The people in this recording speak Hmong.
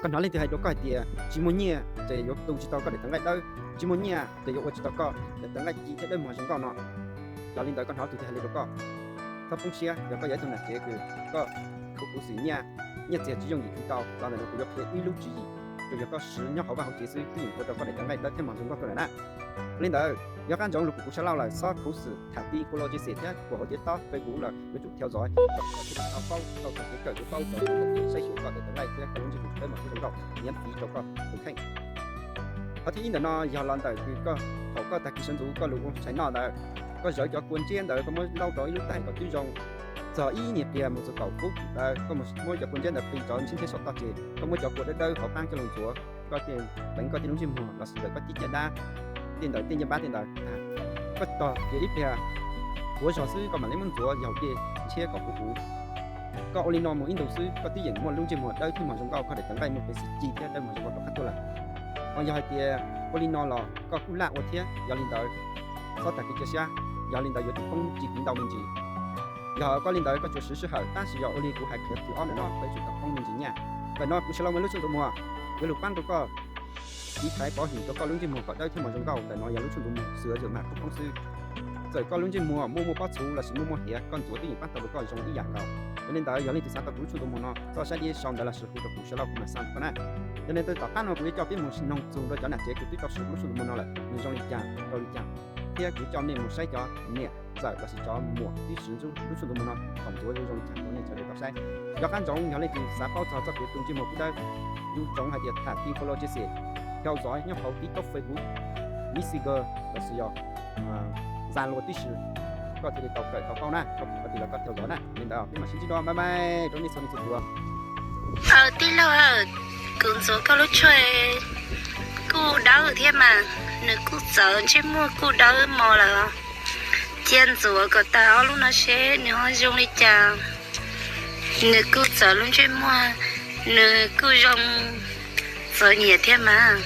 Koj hnov leej twg hais rau koj hais tias tsis muaj nyiaj ces yuav tu tsis tau koj daim tawv nqaij dawb, tsis muaj nyiaj ces yuav ua tsis tau koj daim tawv nqaij ci thiab dawb mos zoo nkauj no. Yog li ntawd koj hnov tus twg hais li rau koj, txhob poob siab. Yog koj yog ib tug nam tsev kws koj khuv khuv xim nyiaj, nyiaj txiag tsis yooj yim khwv tau, los ntawm no kuv yuav qhia ib lub tswv yim, tsuas yog koj siv nyob hauv vaj hauv tsev xwb twb yeej ua rau koj daim tawv nqaij dawb thiab mos zoo nkauj kawg lawm na. Li ntawd, yog qab ntsoov lus kuv sab laug lawm, txhob khuv xim tham ti follow share thiab kuam hauv tiab tob Facebook lawm, yuav tsum theo dõi kom tau paub, tau kev kawm, tau paub txog saib xyuas koj daim tawv nqaij thiab koj lub ntsej muag dawb mos thiab zoo nkauj, nyiam fiv rau koj tus kheej. Qhov thib ib ntawm no yog los ntawm kws koj, thaum koj tag kis sawv ntxuv koj lug ua tshais noj ntawd, koj zawv cov kua ntsiab ntawd koj muab laub rau ib lub taig kom twb zoo, txog ib nyuag pliag mus txog kaum feeb ntawd koj muab cov kua ntsiab ntawd pis rau ntshiab ntshiab saum toj ces koj muab cov kua dawb dawb hauv paab coj lug ntxuav koj, pleev koj tej lub ntsej muag lossis ntawm koj cib ciaj dab tej ntawd, tej ncej npab tej ntawd. Koj tog kiag ib pliag, puav zog xwb koj mam li muab ntxuav yaum dej ntshiab kom huv huv. Koj ua li no mus ib ntus xwb koj twb yeem muaj lub ntsej muag dawb thiab mos zoo nkauj, koj daim tawv nqaij muaj peev xwm ci thiab dawb mos zoo nkauj rov qab tuaj lawm. Ho yog hais tias ua li no los koj kuj laj ua thiab, yog li ntawd txhob tag kev cia siab, yog li ntawd yuav tsum poob tsis kiv ntau me ntsis. Yog koj li ntawd koj tsuas siv sij hawm, tab sis yog ua li kuv hais qhia thib ob ntawm no koj yuav tsum tau poob me ntsis nyiaj. Ntawm no kuv sawv laug muaj lub tshooj ntuv muag yuav lug paab rau koj, tiv thaiv pov hwm rau koj lub ntsej muag kom dawb thiab mos zoo nkauj. Ntawm no yog lub tshooj ntuv muag xwm yuav mam kub poob xwb. Txawm koj lub ntsej muag muaj muaj pob txhuv lossis muaj muaj hiav, koj ntxuav twb yeem paab tau rau koj zoo ib yam nkaus. Yog li ntawd yog leej twg xav tau kuv lub tshooj ntuv muag no txhob saib deb sau ntawv lossis hu rau kuv sawv laug kuv mam xa rau koj na. Yog li ntawd tom qab no kuv yuav coj peb mus noog txug rau cov nam tsev kws twb tau siv kuv lub tshooj ntuv muag no lawm nws zoo li cas rau li cas, thiab kuv coj nej mus saib cov niam txawm lossis cov muam twb siv lub tshooj ntuv muag no thaum ntxuav zoo zoo li cas rau nej sawv daws tau saib. Yog qab ntsoov yog leej twg xav paub txog txoj kev tu ntsej muag kub dawb, yus tsoom hais tias tham ti follow share, theo dõi nyob hauv TikTok, Facebook, Messenger lossis yog Zalo tib si, koj thiaj li tau kawm tau paub na, koj tus qhov twg los koj theo dõi na. Li ntawd peb mam sib ntsib dua, bye bye rau nej txhua leej txhua tus. Aw tij laug, kuv ntxuav koj lub tshuaj kuj dawb thiab mas, nws kuj txawv, ntsej muag kuj dawb mos lawm. Cia ntxuav kom tag ob lub no seb nws ho zoo li cas. Nws kuj txawv lub ntsej muag, nws kuj zoo txawv nyiam thiab mas.